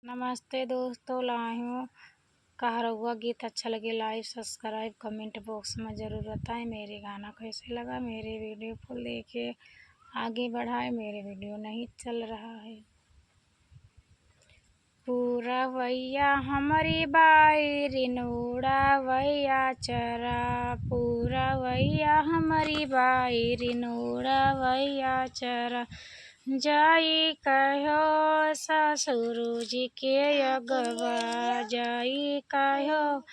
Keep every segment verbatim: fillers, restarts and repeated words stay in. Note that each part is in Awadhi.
नमस्ते दोस्तों, लाए हूँ कहरौआ गीत। अच्छा लगे like, subscribe, comment box में ज़रूर बताएं। मेरे गाना कैसे लगा, मेरे video full देखे, आगे बढ़ाए, मेरे video नहीं चल रहा है। पूरवैया हमरी बाइरिन उड़ावैया चरा, पूरवैया हमरी बाइरिन उड़ावैया चरा। जाई कहो ससुर जी के अगवा, जाई कहो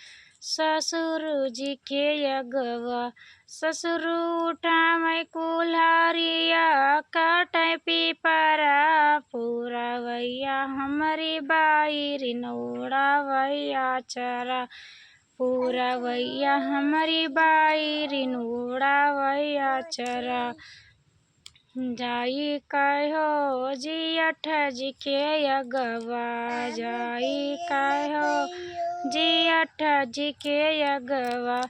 ससुर जी के अगवा। ससुर उठावै कुल्हारिया, काटै पीपरा, पूरवैया हमरी बाइरिन उड़ावैया चरा, पूरवैया हमरी बाइरिन उड़ावैया चरा। जाई कहो जेठ जी के अगवा, जाई कहो जेठ जी के अगवा।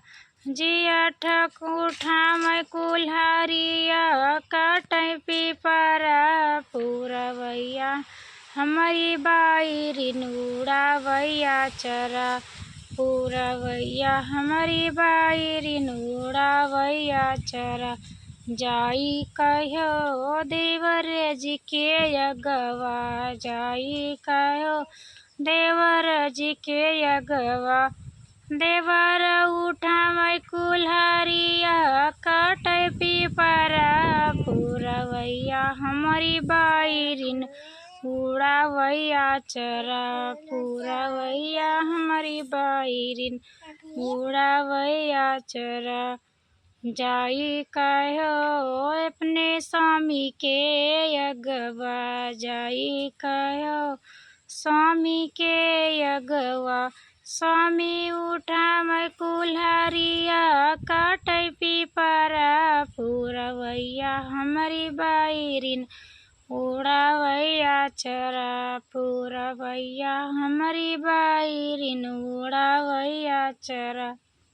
जेठ उठावै कुल्हारिया, काटै पीपरा, पूरवैया हमरी बाइरिन उड़ावैया चरा, पूरवैया हमरी बाइरिन उड़ावैया चरा। जाई कहो देवर जी के अगवा, जाई कहो देवर जी के अगवा। देवर उठावै कुल्हारिया, काटै पीपरा, पूरवैया हमरी बाइरिन उड़ावैया चरा, पूरवैया हमरी बाइरिन उड़ावैया चरा। जाई कहो अपने स्वामी के अगवा, जाई कहो स्वामी के अगवा। स्वामी उठावै कुल्हारिया, काटै पीपरा, पूरवैया हमरी बाइरिन उड़ावैया चरा, पूरवैया हमरी बाइरिन उड़ावैया चरा।